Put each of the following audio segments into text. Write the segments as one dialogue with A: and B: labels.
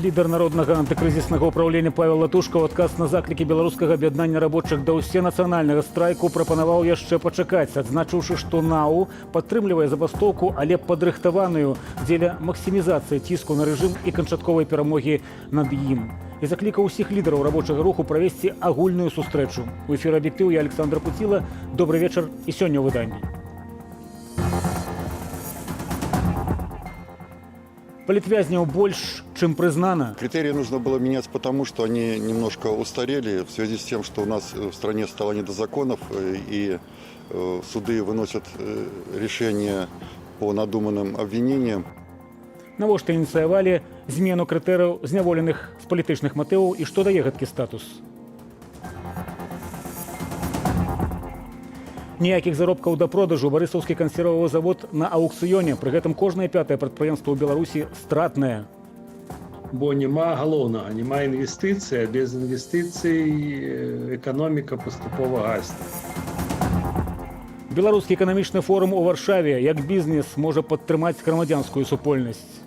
A: Лідар Народнага антыкрызіснага ўпраўлення Павел Латушка ў адказ на заклікі Беларускага аб'яднання рабочых да ўсенацыянальнага страйку прапанаваў яшчэ пачакаць, адзначыўшы, што НАУ падтрымлівае забастоўку, але падрыхтаваную дзеля максімізацыі ціску на рэжым і канчатковай перамогі над ім. І заклікаў усіх лідараў рабочага руху правесці агульную сустрэчу. У эфіры «Аб'ектыў», я, Аляксандр Пуціла. Добры вечар, і сёння ў выданні. Палітвязняў больш, чым прызнана.
B: Критерии нужно было менять потому, что они немножко устарели в связи с тем, что у нас в стране стало не до законов, и суды выносят решения по надуманным обвинениям.
A: Навошта ініцыявалі змену крытэрыяў зняволеных з палітычных матываў і што дае гэткі статус? Ніякіх заробкаў да продажу. Барысаўскі кансервавы завод на аўкцыёне. Пры гэтым кожнае пятае прадпрыемства ў Беларусі стратнае.
C: Бо няма галоўнага, няма інвестыцый, а без інвестыцый эканоміка паступова гасне.
A: Беларускі эканамічны форум у Варшаве: як бізнес можа падтрымаць грамадзянскую супольнасць.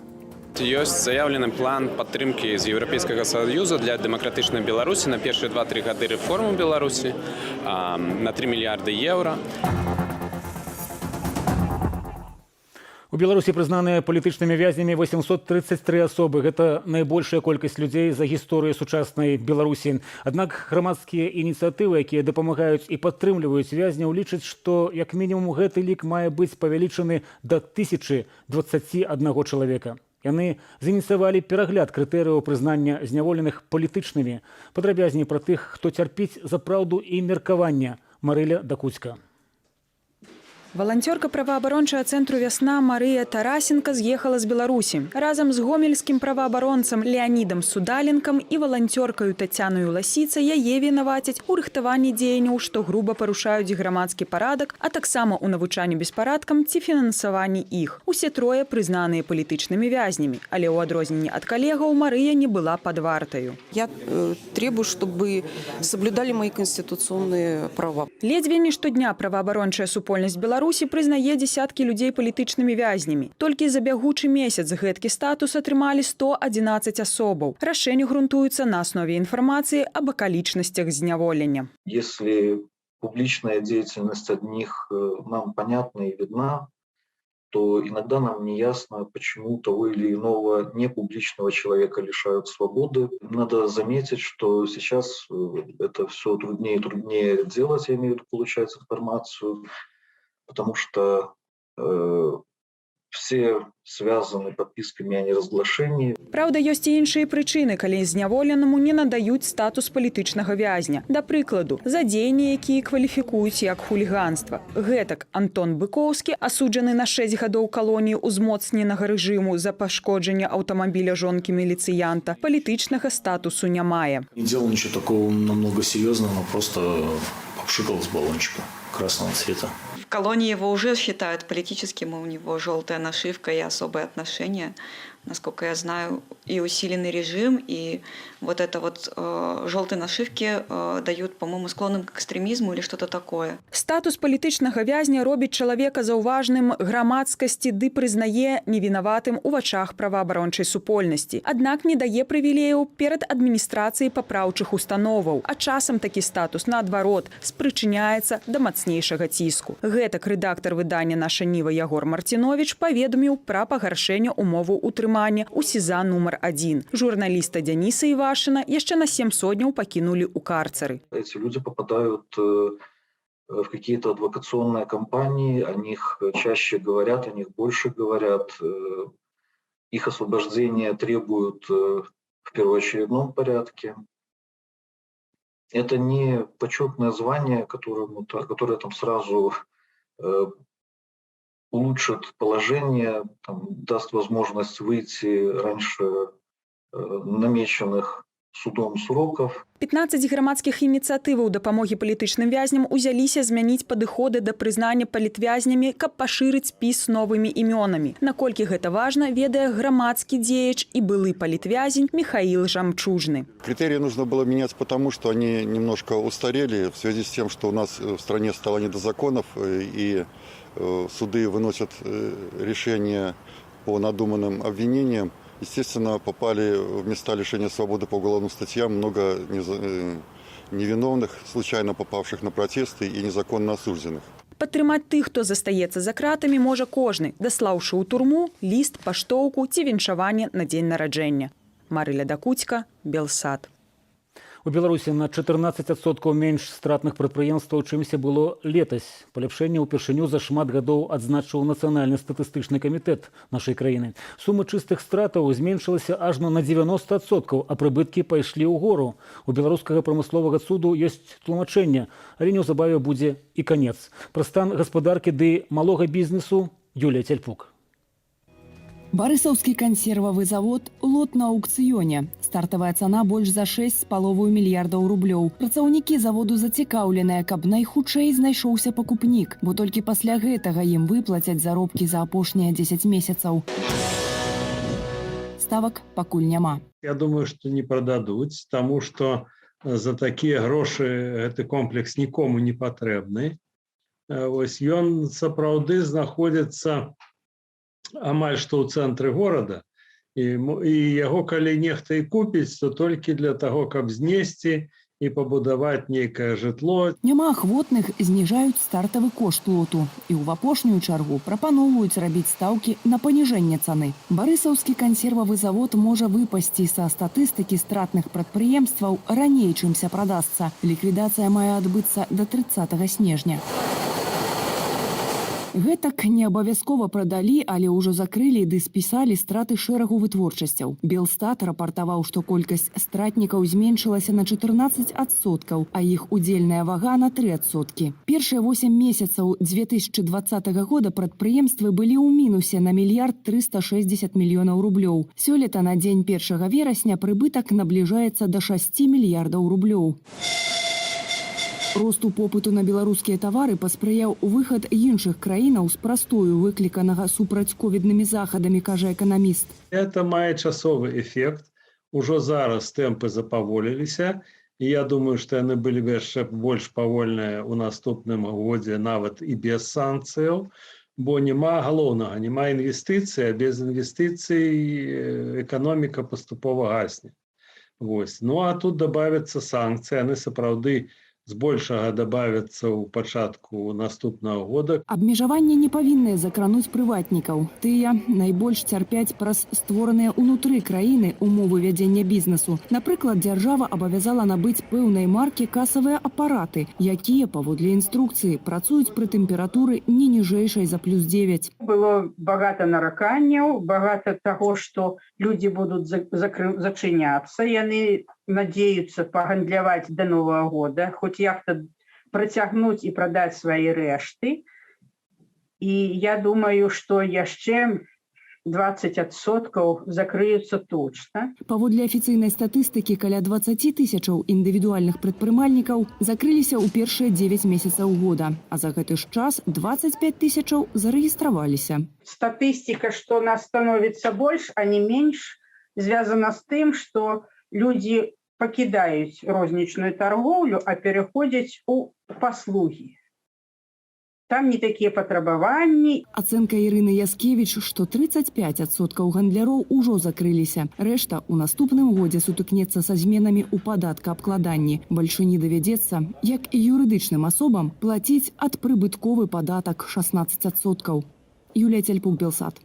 D: Ёсць заяўлены план падтрымкі з Еўрапейскага саюза для дэмакратычнай Беларусі на першыя 2-3 гады рэформу Беларусі на 3 мільярды еўра.
A: У Беларусі прызнаныя палітычнымі вязнямі 833 асобы. Гэта найбольшая колькасць людзей за гісторыю сучаснай Беларусі. Аднак грамадскія ініцыятывы, якія дапамагаюць і падтрымліваюць вязняў, лічаць, што як мінімум гэты лік мае быць павялічаны да 1021 чалавека. Яны зініцыявалі перагляд крытэрыяў прызнання зняволеных палітычнымі. Падрабязней пра тых, хто цярпіць за праўду і меркавання, Марыля Дакуцька.
E: Валанцёрка праваабарончага цэнтру «Вясна» Марыя Тарасенка з'ехала з Беларусі. Разам з гомельскім праваабаронцам Леанідам Судаленкам і валанцёркаю Тацянаю Ласіца яе вінавацяць у рыхтаванні дзеянняў, што груба парушаюць грамадскі парадак, а таксама ў навучанні беспарадкам ці фінансаванні іх. Усе трое прызнаныя палітычнымі вязнямі, але ў адрозненне ад калегаў Марыя не была пад вартаю.
F: Я требую, чтобы соблюдали мои конституционные права.
E: Ледзьве не штодня праваабарончая супольнасць Беларусі прызнае дзесяткі людзей палітычнымі вязнямі. Толькі за бягучы месяц гэткі статус атрымалі 111 асобаў. Рашэнні грунтуюцца на аснове інфармацыі аб акалічнасцях зняволення.
G: Если публичная деятельность одних нам понятна и видна, то иногда нам не ясно, почему того или иного непубличного человека лишают свободы. Надо заметить, что сейчас это все труднее и труднее делать, я имею в виду получать информацию, потому что все связаны подписками о неразглашении.
E: Праўда, ёсць і іншыя прычыны, калі зняволенаму не надаюць статус палітычнага вязня. Да прыкладу, за дзеянні, якія кваліфікуюць як хуліганства. Гэтак, Антон Быкоўскі, асуджаны на 6 гадоў калоніі ўзмоцненага рэжыму за пашкоджанне аўтамабіля жонкі міліцыянта, палітычнага статусу не мае.
H: Не делал ничего такого намного серьезного, но просто попшикал с баллончика красного цвета.
I: В колонии его уже считают политическим, у него желтая нашивка и особое отношение, насколько я знаю, и усиленный режим, и вот это вот желтые нашивки дают, по-моему, склонным к экстремизму или что-то такое.
E: Статус палітычнага вязня робіць чалавека заўважным грамадскасці ды прызнае невінаватым у вачах праваабарончай супольнасці. Аднак не дае прывілеяў перад адміністрацыяй папраўчых установаў, а часам такі статус, наадварот, спрычыняецца да мацнейшага ціску. Гэтак, рэдактар выдання «Наша Ніва» Ягор Марцінович паведаміў пра пагаршэнне умоваў утрымання ў СІЗА нумар 1. Журналіста Дзяніса Івашына яшчэ на сем содняў пакінулі ў карцары.
G: Эти люди попадают в какие-то адвокационные кампании, о них чаще говорят, о них больше говорят. Их освобождение требуют в первоочередном порядке. Это не почетное звание, которое там сразу улучшит положение, там, даст возможность выйти раньше намеченных судом сроков.
E: 15 грамадскіх ініцыятываў дапамогі палітычным вязням узяліся змяніць падыходы да прызнання палітвязнямі, каб пашырыць спіс новымі імёнамі. Наколькі гэта важна, ведае грамадскі дзеяч і былы палітвязень Міхаіл Жамчужны.
B: Критерии нужно было менять потому, что они немножко устарели в связи с тем, что у нас в стране стало не до законов, и суды выносят решения по надуманным обвинениям. Естественно, попали в места лишения свободы по уголовным статьям много невиновных, случайно попавших на протесты и незаконно осужденных.
E: Падтрымаць тых, хто застаецца за кратамі, можа кожны, даслаўшы ў турму ліст, паштоўку ці віншаванне на дзень нараджэння. Марыля Дакуцька, Белсат.
A: У Беларусі на 14% менш стратных прадпрыемстваў, чымся было летась. Паляпшэнне ўпершыню за шмат гадоў адзначыў Нацыянальны статыстычны камітэт нашай краіны. Сума чыстых стратаў зменшылася ажно на 90%, а прыбыткі пайшлі ўгору. У беларускага прамысловага цуду ёсць тлумачэнне, але неўзабаве будзе і канец. Пра стан гаспадаркі ды малога бізнесу Юлія Цяльпук.
J: Барысаўскі кансервавы завод — лот на аўкцыёне. Стартавая цана больш за 6,5 мільярдаў рублёў. Працаўнікі заводу зацікаўленыя, каб найхутчэй знайшоўся пакупнік, бо толькі пасля гэтага ім выплацяць заробкі за апошнія 10 месяцаў. Ставак пакуль няма.
C: Я думаю, што не прададуць, таму што за такія грошы гэты комплекс нікому не патрэбны. Вось ён сапраўды знаходзіцца амаль што ў цэнтры горада, і яго калі нехта і купіць, то толькі для таго, каб знесці і пабудаваць нейкае жытло.
J: Няма ахвотных, зніжаюць стартавы кошт лоту і ў апошнюю чаргу прапаноўваюць рабіць стаўкі на паніжэнне цаны. Барысаўскі кансервавы завод можа выпасці са статыстыкі стратных прадпрыемстваў раней, чымся прадасца. Ліквідацыя мае адбыцца да 30 снежня. Гэтак не абавязкова прадалі, але ўжо закрылі ды спісалі страты шэрагу вытворчасцяў. Белстат рапартаваў, што колькасць стратнікаў зменшылася на 14%, а іх удзельная вага на 3%. Першыя 8 месяцаў 2020 года прадпрыемствы былі ў мінусе на 1 360 000 000 рублёў. Сёлета на дзень 1 верасня прыбытак набліжаецца да 6 мільярдаў рублёў. Росту попыту на беларускія тавары паспрыяў выхад іншых краінаў з прастою, выкліканага супрацьковіднымі захадамі, кажа эканаміст.
C: Это мае часовы эфект. Ужо зараз тэмпы запаволіліся, і я думаю, што яны былі б яшчэ больш павольныя ў наступным годзе нават і без санкцыяў, бо няма галоўнага, няма інвестыцый, а без інвестыцый эканоміка паступова гасне. Вось. Ну а тут добавятся санкцыі, яны сапраўды збольшага добавятся ў пачатку наступнага года.
J: Абмежаванні не павінныя закрануць прыватнікаў. Тыя найбольш цярпяць праз створаныя ўнутры краіны умовы вядзення бізнесу. Напрыклад, дзяржава абавязала набыць пэўнай маркі касавыя апараты, якія, паводле інструкцыі, працуюць пры тэмпературы не ніжэйшай за плюс 9.
K: Было багата нараканняў, багата таго, што людзі будуць зачыняцца. Яны надеются пагандляваць до Нового года, хоть як-то працягнуць і прадаць свае рэшты. І я думаю, што яшчэ 20% закрыюцца точно.
J: Паводле афіцыйнай статыстыкі, каля 20 тысячаў індывідуальных прадпрымальнікаў закрыліся ў першыя 9 месяцаў года, а за гэты ж час 25 тысячаў зарэгістраваліся.
K: Статыстика, что нас становится больше, а не меньше, связана с тым, что люди покидают розничную торговлю, а переходят у паслугі. Там не такія патрабаванні.
J: Ацэнка Ірыны Яскевіч, што 35% гандляроў ужо закрыліся. Рэшта ў наступным годзе сутыкнецца са зменамі ў падаткаабкладанні. Бальшыні давядзецца, як і юрыдычным асобам, плаціць адпрыбытковы падатак 16%. Юлія Цяльпук, Белсат.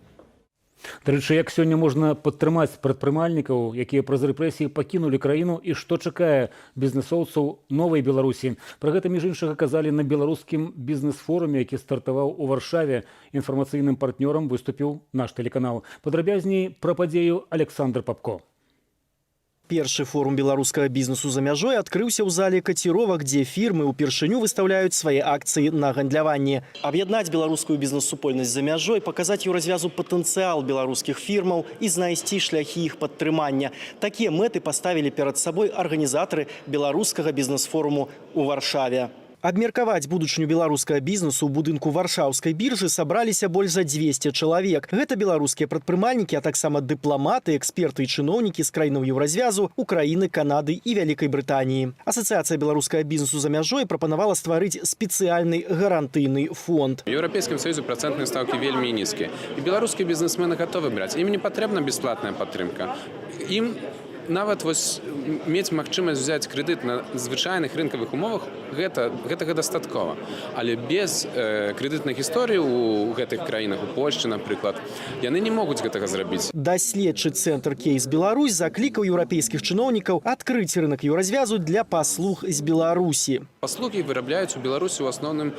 A: Дарэчы, як сёння можна падтрымаць прадпрымальнікаў, якія праз рэпрэсіі пакінулі краіну, і што чакае бізнесоўцаў новай Беларусі? Пра гэта, між іншага, казалі на беларускім бізнес-форуме, які стартаваў у Варшаве. Інфармацыйным партнёрам выступіў наш тэлеканал. Падрабязней пра падзею Александр Папко.
L: Першы форум беларускага бізнесу за мяжой адкрыўся ў зале каціровак, дзе фірмы ўпершыню выстаўляюць свае акцыі на гандляванне. Аб'яднаць беларускую бізнес-супольнасць за мяжой, паказаць еўразвязу патэнцыял беларускіх фірмаў і знайсці шляхі іх падтрымання. Такія мэты паставілі перад сабой арганізатары беларускага бізнес-форуму ў Варшаве. Абмеркаваць будучыню беларускага бізнесу ў будынку Варшаўскай біржы сабраліся больш за 200 чалавек. Гэта беларускія прадпрымальнікі, а таксама дыпламаты, эксперты і чыноўнікі з краінаў Еўразвязу, Украіны, Канады і Вялікай Брытаніі. Асацыяцыя беларускага бізнесу за мяжой прапанавала стварыць спецыяльны гарантыйны фонд.
D: У Еўрапейскім Саюзе працэнтныя стаўкі вельмі нізкія. І беларускія бізнесмены гатовы браць. Ім не патрэбна бясплатная падтрымка. Ім нават вось мець магчымасць взять крэдыт на звычайных рынкавых умовах, гэтага дастаткова. Але без крэдытных гісторый у гэтых краінах, у Польшчы, напрыклад, яны не могуць гэтага зрабіць.
L: Даследчы цэнтр «Кейс Беларусь» заклікаў еўрапейскіх чыноўнікаў адкрыць рынок Еўразвязу для паслуг з Беларусі.
D: Паслугі вырабляюць у Беларусі ў асноўным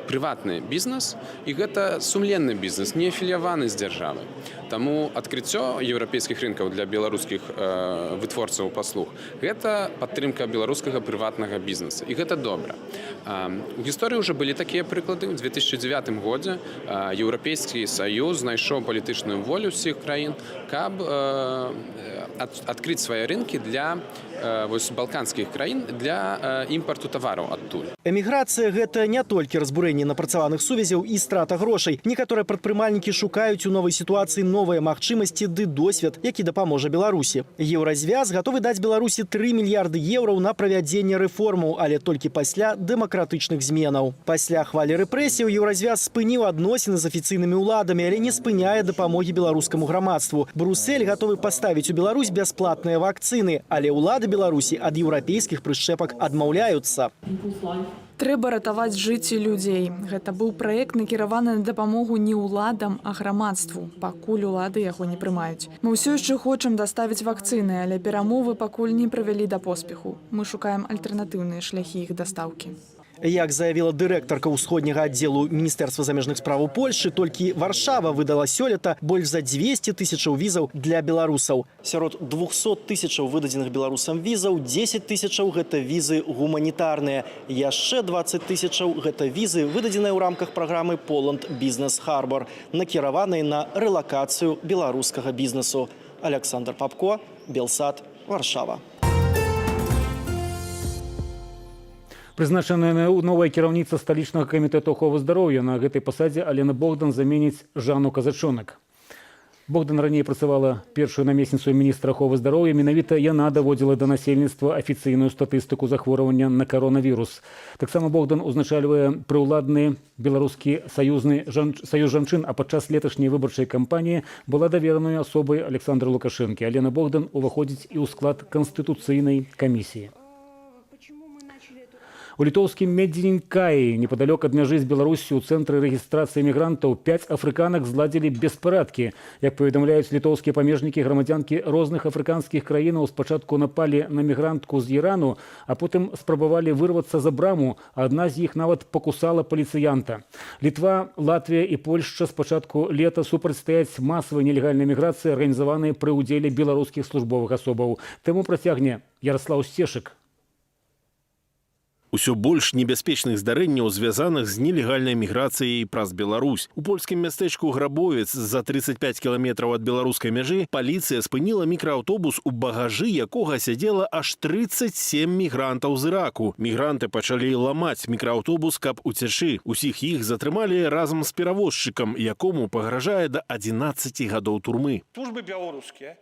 D: прыватны бізнес, і гэта сумленны бізнес, не афіляваны з дзяржавай. Таму адкрыццё еўрапейскіх рынкаў для беларускіх вытворцаў паслуг — гэта падтрымка беларускага прыватнага бізнеса, і гэта добра. У гісторыі ўжо былі такія прыклады. У 2009 годзе Еўрапейскі саюз знайшоў палітычную волю ўсіх краін, каб адкрыць свае рынкі для вось балканскіх краін, для імпарту тавараў адтуль.
L: Эміграцыя — гэта не толькі разбурэнне напрацаваных сувязяў і страта грошай. Некаторыя прадпрымальнікі шукаюць у новай сітуацыі новыя магчымасці ды досвед, які дапаможа Беларусі. Еўразвяз гатовы даць Беларусі 3 мільярды еўраў на правядзенне рэформаў, але толькі пасля дэмакратычных зменаў. Пасля хвалі рэпрэсіяў Еўразвяз спыніў адносіны з афіцыйнымі ўладамі, але не спыняе дапамогі беларускаму грамадству. Брусель гатовы паставіць у Беларусь бясплатныя вакцыны, але ўлады Беларусі ад еўрапейскіх прышчэпак адмаўляюцца.
M: Трэба ратаваць жыцці людзей. Гэта быў праект, накіраваны на дапамогу не ўладам, а грамадству. Пакуль улады яго не прымаюць. Мы ўсё яшчэ хочам даставіць вакцыны, але перамовы пакуль не прывялі да поспеху. Мы шукаем альтэрнатыўныя шляхі іх дастаўкі.
L: Як заявіла дырэктарка ўсходняга аддзелу Міністэрства замежных справаў Польшы, толькі Варшава выдала сёлета больш за 200 тысячаў візаў для беларусаў. Сярод 200 тысячаў выдадзеных беларусам візаў 10 тысячаў — гэта візы гуманітарныя. Яшчэ 20 тысячаў — гэта візы, выдадзеныя ў рамках праграмы Poland Business Harbor, накіраваныя на рэлакацыю беларускага бізнесу. Аляксандр Папко, Белсат, Варшава.
A: Прызначаная новая кіраўніца сталічнага камітэту аховы здароўя. На гэтай пасадзе Алена Богдан заменіць Жанну Казачонак. Богдан раней працавала першую намесніцу міністра аховы здароўя. Менавіта яна даводзіла да насельніцтва афіцыйную статыстыку захворвання на каронавірус. Таксама Богдан узначальвае прыўладны беларускі саюзны саюз жанчын, а падчас леташняй выбарчай кампаніі была даверанай асобай Аляксандра Лукашэнкі. Алена Богдан уваходзіць і ў склад канстытуцыйнай камісіі. У літоўскім Медзінінкаі, непадалёк ад мяжы з Беларуссю, у цэнтры рэгістрацыі мігрантаў пяць афрыканак зладзілі беспарадкі. Як паведамляюць літоўскія памежнікі, грамадзянкі розных афрыканскіх краінаў спачатку напалі на мігрантку з Ірану, а потым спрабавалі вырвацца за браму, а адна з іх нават пакусала паліцыянта. Літва, Латвія і Польшча з пачатку лета супрацьстаяць масавай нелегальнай міграцыі, арганізаванай пры ўдзеле беларускіх службовых асобаў. Тэму працягне Яраслаў Сцешык.
N: Усё больш небяспечных здарэнняў, звязаных з нелегальнай міграцыяй праз Беларусь. У польскім мястэчку Грабовец за 35 кіламетраў ад беларускай мяжы паліцыя спыніла мікрааўтобус, у багажы якога сядзела аж 37 мігрантаў з Іраку. Мігранты пачалі ламаць мікрааўтобус, каб уцячы. Усіх іх затрымалі разам з перавозчыкам, якому пагражае да 11 гадоў турмы.
O: Służby białoruskie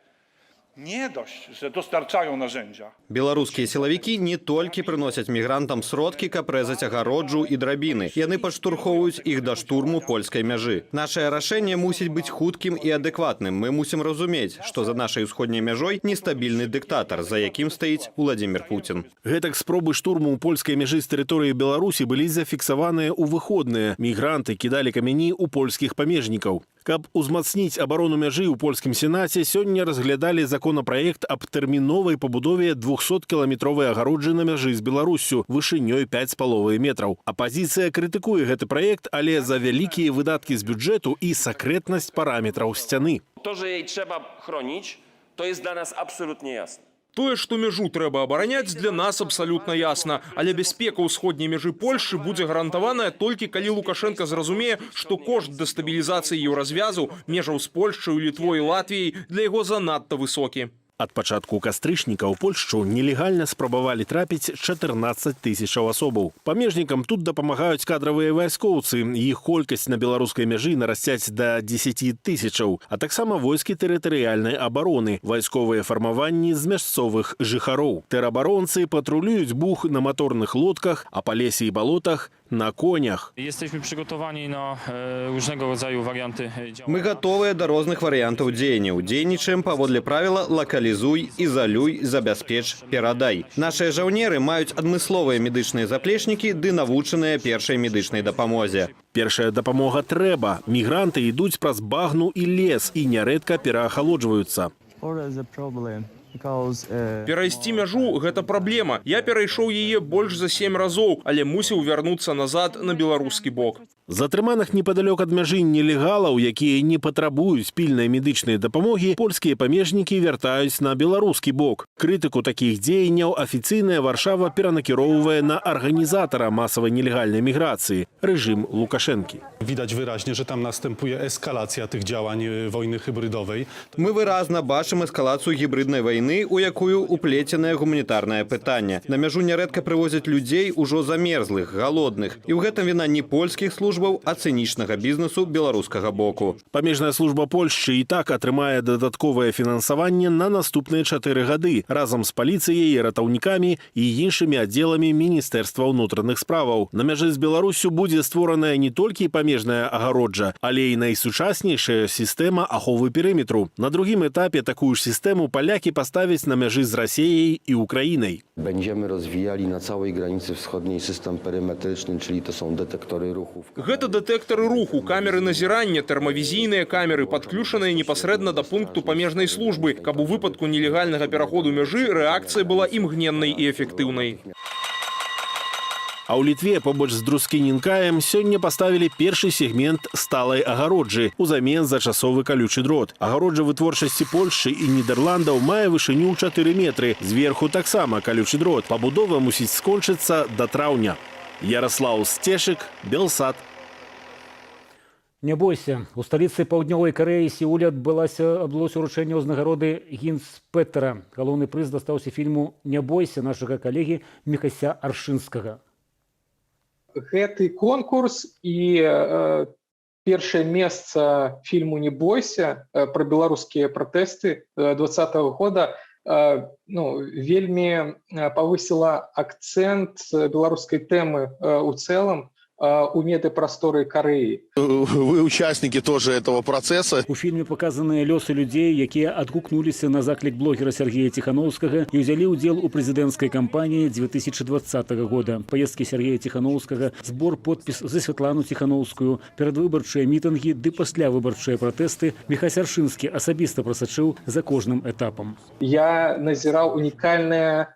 O: nie dość, że dostarczają narzędzia.
P: Беларускія сілавікі не толькі прыносяць мігрантам сродкі, каб рэзаць агароджу і драбіны. Яны падштурхоўваюць іх да штурму польскай мяжы. Нашае рашэнне мусіць быць хуткім і адэкватным. Мы мусім разумець, што за нашай усходняй мяжой нестабільны дыктатар, за якім стаіць Уладзімір Пуцін.
N: Гэтак спробы штурму польскай мяжы з тэрыторыі Беларусі былі зафіксаваныя ў выходныя. Мігранты кідалі камяні ў польскіх памежнікаў. Каб узмацніць абарону мяжы, ў польскім сенаце сёння разглядалі законапраект аб тэрміновай пабудове 200-кіламетровай агароджы на мяжы з Беларуссю вышынёй 5,5 метраў. Апазіцыя крытыкуе гэты праект, але за вялікія выдаткі з бюджэту і сакрэтнасць параметраў сцяны.
Q: To, że jej trzeba chronić, to jest dla nas absolutnie jasne.
R: Тое, што мяжу трэба абараняць, для нас абсалютна ясна. Але бяспека ўсходняй мяжы Польшчы будзе гарантаваная, толькі калі Лукашэнка зразумее, што кошт дэстабілізацыі Еўразвязу, межаў з Польшчай, Літвой і Латвіяй для яго занадта высокі.
N: Ад пачатку кастрычніка ў Польшчу нелегальна спрабавалі трапіць 14 тысячаў асобаў. Памежнікам тут дапамагаюць кадравыя вайскоўцы. Іх колькасць на беларускай мяжы нарасцяць да 10 тысячаў, а таксама войскі тэрытарыяльнай абароны, вайсковыя фармаванні з мясцовых жыхароў. Тэрабаронцы патрулююць Буг на маторных лодках, а па лесе і балотах на конях.
S: Jesteśmy przygotowani na różnego rodzaju warianty działania.
P: Мы гатовыя да розных варыянтаў дзеянняў. Дзейнічаем паводле правіла лакалізуй, ізалюй, забяспеч, перадай. Нашыя жаўнеры маюць адмысловыя медычныя заплечнікі ды навучаныя першай медычнай дапамозе.
N: Першая дапамога трэба. Мігранты ідуць праз багну і лес і нярэдка пераахалоджваюцца.
R: Перайсці мяжу — гэта праблема. Я перайшоў яе больш за сем разоў, але мусіў вярнуцца назад на беларускі бок.
N: Затрыманых непадалёк ад мяжы нелегалаў, якія не патрабуюць пільнай медычнай дапамогі, польскія памежнікі вяртаюць на беларускі бок. Крытыку такіх дзеянняў афіцыйная Варшава перанакіроўвае на арганізатара масавай нелегальнай міграцыі — рэжым Лукашэнкі.
T: Widać wyraźnie, że tam następuje eskalacja tych działań wojny hybrydowej.
P: Мы выразна бачым эскалацыю гібрыднай вайны, у якую уплеценае гуманітарнае пытанне. На мяжу нярэдка прывозяць людзей ужо замерзлых, галодных. І ў гэтым віна не польскіх службаў, а цынічнага бізнесу беларускага боку.
N: Памежная служба Польшчы і так атрымае дадатковае фінансаванне на наступныя 4 гады разам з паліцыяй, ратаўнікамі і іншымі аддзеламі Міністэрства ўнутраных справаў. На мяжы з Беларуссю будзе створаная не толькі памежная агароджа, але і найсучаснейшая сістэма аховы перыметру. На другім этапе такую ж сістэму палякі паставяць на мяжы з Расеяй і Украінай.
U: Będziemy rozwijali na całej granicy wschodniej system perymetryczny, czyli to są detektory ruchów.
R: Гэта дэтэктары руху, камеры назірання, тэрмавізійныя камеры, падключаныя непасрэдна да пункту памежнай службы, каб у выпадку нелегальнага пераходу мяжы рэакцыя была імгненнай і эфектыўнай.
N: А ў Літве побач з Друскінінкаем сёння паставілі першы сегмент сталай агароджы узамен за часовы калючы дрот. Агароджа вытворчасці Польшчы і Нідерландаў мае вышыню ў 4 метры. Зверху таксама калючы дрот. Пабудова мусіць скончыцца да траўня. Яраслаў Сцешык, Белсат.
A: Не бойся. У сталіцы Паўднёвай Карэі Сеуле адбылося ўручэнне ўзнагароды Гінц Петера. Галоўны прыз дастаўся фільму «Не бойся» нашага калегі Міхася Аршынскага.
V: Гэты конкурс і першае месца фільму «Не бойся» пра беларускія пратэсты 20-го года ну, вельмі павысіла акцэнт беларускай тэмы у цэлым у медыапрасторы Карэі.
W: Вы участники тоже этого процесса.
A: У фільме паказаныя лёсы людзей, якія адгукнуліся на заклік блогера Сяргея Ціханоўскага і ўзялі ўдзел у прэзідэнцкай кампаніі 2020 года. Паездкі Сяргея Ціханоўскага, збор подпіс за Святлану Ціханоўскую, перадвыбарчыя мітынгі ды паслявыбарчыя пратэсты Міхась Аршынскі асабіста прасачыў за кожным этапам.
V: Я назіраў унікальныя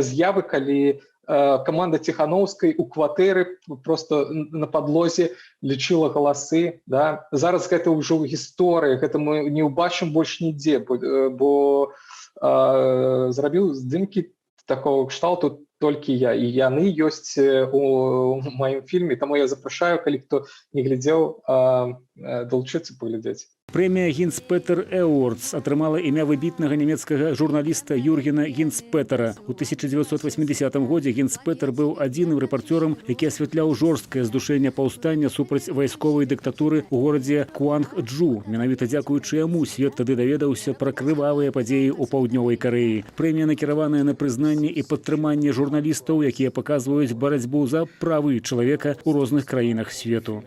V: з'явы, калі каманда Ціханоўскай у кватэры просто на падлозе лічыла галасы, да. Зараз гэта ўжо ў гісторыі, гэта мы не ўбачым больш нідзе, бо зрабіў здымкі такого кшталту толькі я, і яны ёсць у маім фільме. Таму я запрашаю, калі хто не глядзеў, далучыцца, паглядзець.
A: Прэмія Гінц Петер Эуордс атрымала імя выбітнага нямецкага журналіста Юргена Гінц Петера. У 1980 годзе Гінц Петер быў адзіным рэпарцёрам, які асвятляў жорсткае здушэнне паўстання супраць вайсковай дыктатуры ў горадзе Куанг-Джу. Менавіта дзякуючы яму свет тады даведаўся пра крывавыя падзеі ў Паўднёвай Карэі. Прэмія накіраваная на прызнанне і падтрыманне журналістаў, якія паказваюць барацьбу за правы чалавека ў розных краінах свету.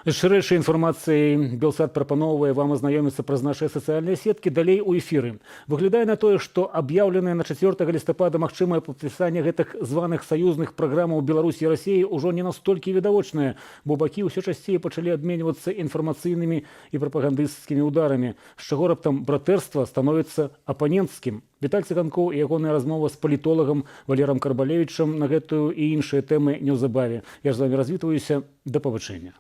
A: З шырэйшай інфармацыяй Белсат прапаноўвае вам азнаёміцца праз нашыя сацыяльныя сеткі далей у эфіры. Выглядае на тое, што аб'яўленае на 4 лістапада магчымае падпісанне гэтых званых саюзных праграмаў Беларусі і Расіі ўжо не настолькі відавочнае, бо бакі ўсё часцей пачалі абменьвацца інфармацыйнымі і прапагандысцкімі ударамі, з чаго раптам братэрства становіцца апаненцкім. Віталь Цыганкоў і ягоная размова з палітолагам Валерам Карбалевічам на гэтую і іншыя тэмы неўзабаве. Я ж з вами развітваюся, да пабачэння.